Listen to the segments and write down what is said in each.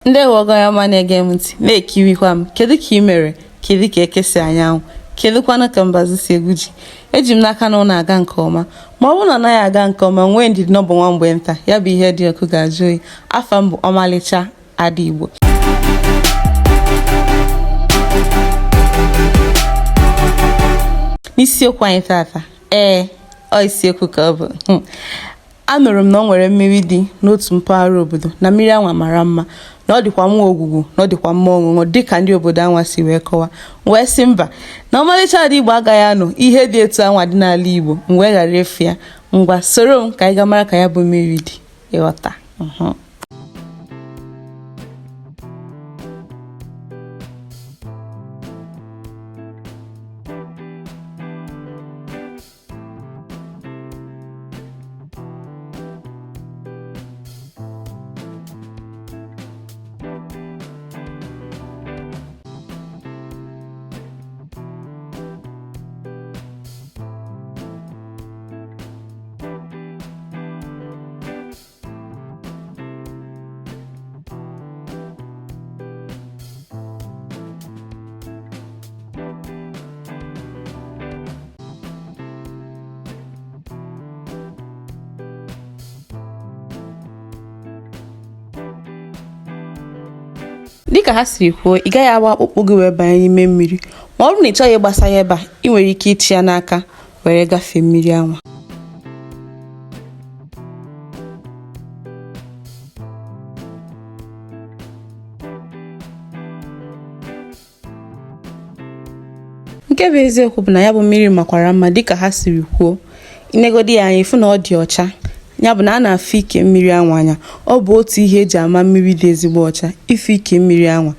Ndewo gị onye ọma na-ege m ntị na-ekirikwa m. Kedu ka ị mere? Kedu ka eke si anyanwụ? Kedụkwanụ ka mbazụ si egwu ji? Eji m n'aka na ọ na-aga nke ọma. Ma ọ bụrụ na ọ naghị aga nke ọma, nwee ndidi na ọ bụ nwa mgbe nta. Ya bụ ihe dị ọkụ ga-ajụ oyi. Afa m bụ Ọmalịcha Ada Igbo. N'isiokwu anyị tata, ee, ọ isiokwu ka ọ bụ. Anụrụ m na o nwere mmiri dị n'otu mpaghara obodo, na mmiri anwa mara mma, na ọ dịkwa mma ogwugwu, na ọ dịkwa mma ọṅụṅụ, dịka ndị obodo anwa si wee kọwa. M wee sị mba, na Ọmalịcha Ada Igbo agaghị anụ ihe dị etu anwa dị n'ala Igbo m wee ghara ịfụ ya. Ngwa, soro m ka anyị gaa mara ka ya bụ mmiri dị. Ịghọta? Dịka ha siri kwuo, ị gaghị agba akpụkpọ gị wee banye n'ime mmiri. Ma ọ bụrụ na ị chọghị ịgbasa ya ebe a, ị nwere ike ịchị ya n'aka were gafee mmiri anwa. Nke bụ eziokwu bụ na ya bụ mmiri makwara mma dịka ha siri kwuo. I negodi ya anya, ịfụ na ọ dị ọcha. Ya bụ na a na-afụ ike mmiri anwa anya. Ọ bụ otu ihe eji ama mmiri dị ezigbo ọcha, ịfụ ike mmiri anwa.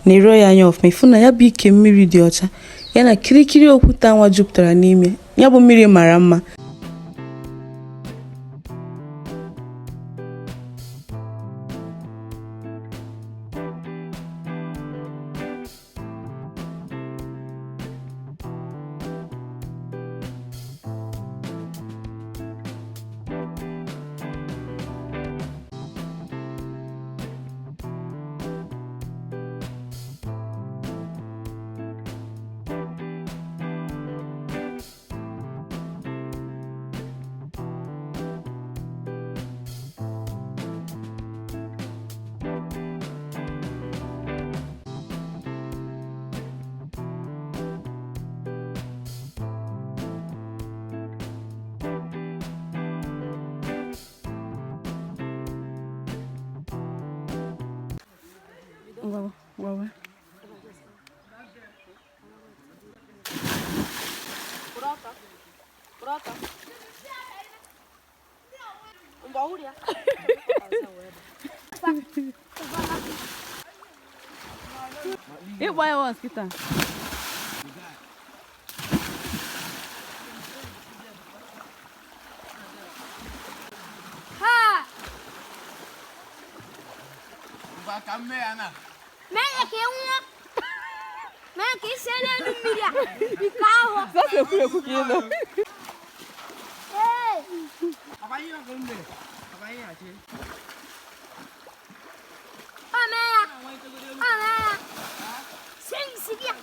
Neruo ya anya ọfụma, ịfụ na ya bụ ike mmiri dị ọcha, ya na kirikiri okwute anwa jupụtara n'ime. Ya bụ mmiri mara mma. Ịgba ya once kịta. Mee ya ka ị nwụọ. Mee ka ị see n'elu mmiri a. Iko ahụ. Sọsọ ekwurekwu ka ị nọ. Ee. Ọ mee ya. Ọ mee ya. Sie isi gị a.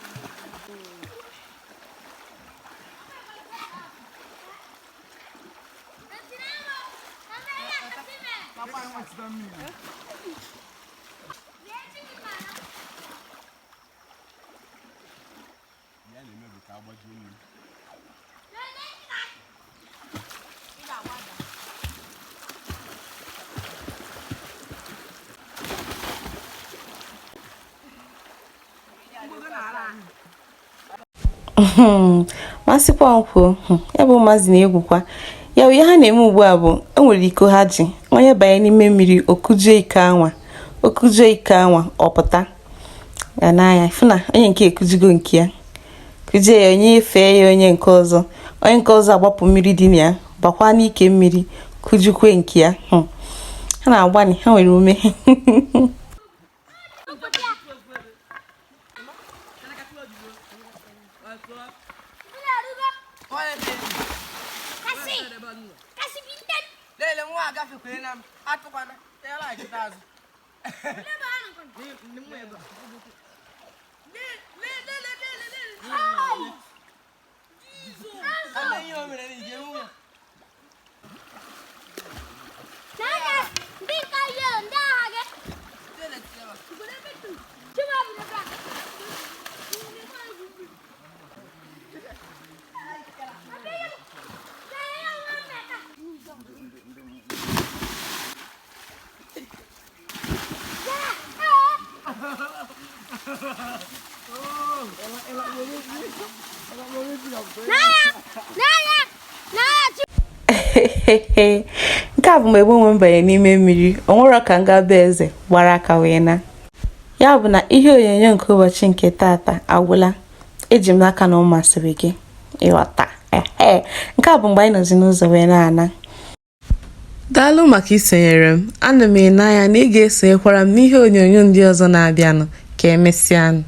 Ya na-eme bụ ka agbajuo mmiri. Masịkwa m kwuo, ya bụ ụmụazị na-egwukwa ya. Ihe ha na-eme ugbu a bụ e nwere iko ha ji. Onye banye n'ime mmiri, okujie iko anwa, okujie iko anwa, ọ pụta ya n'anya. Fụ na onye nke ekujigo nke ya, kujie ya, onye fee ya, onye nke ọzọ, onye nke ọzọ agbapụ mmiri dị na ya, bakwa n'ike mmiri. Kụjukwe nke ya. Ha na-agbani, ha nwere ume. Lele nwa agafekwere m atụkwana ya laghachite azụ. Ihe o mere na ije nwunye. Nke a bụ mgbe onwe m banye n'ime mmiri, o nwero ka m gaa be eze gbara aka wee na. Ya bụ na ihe onyonyo nke ụbọchị nke taata agwụla. Eji m n'aka na ọ masịrị gị ịghọta. Ehe, nke a bụ mgbe anyị nọzi n'ụzọ wee na-ana. Daalụ maka isonyere m. Ana m ene anya na ị ga-esonyekwara m n'ihe onyonyo ndị ọzọ na-abịanụ. Ka emesịanụ.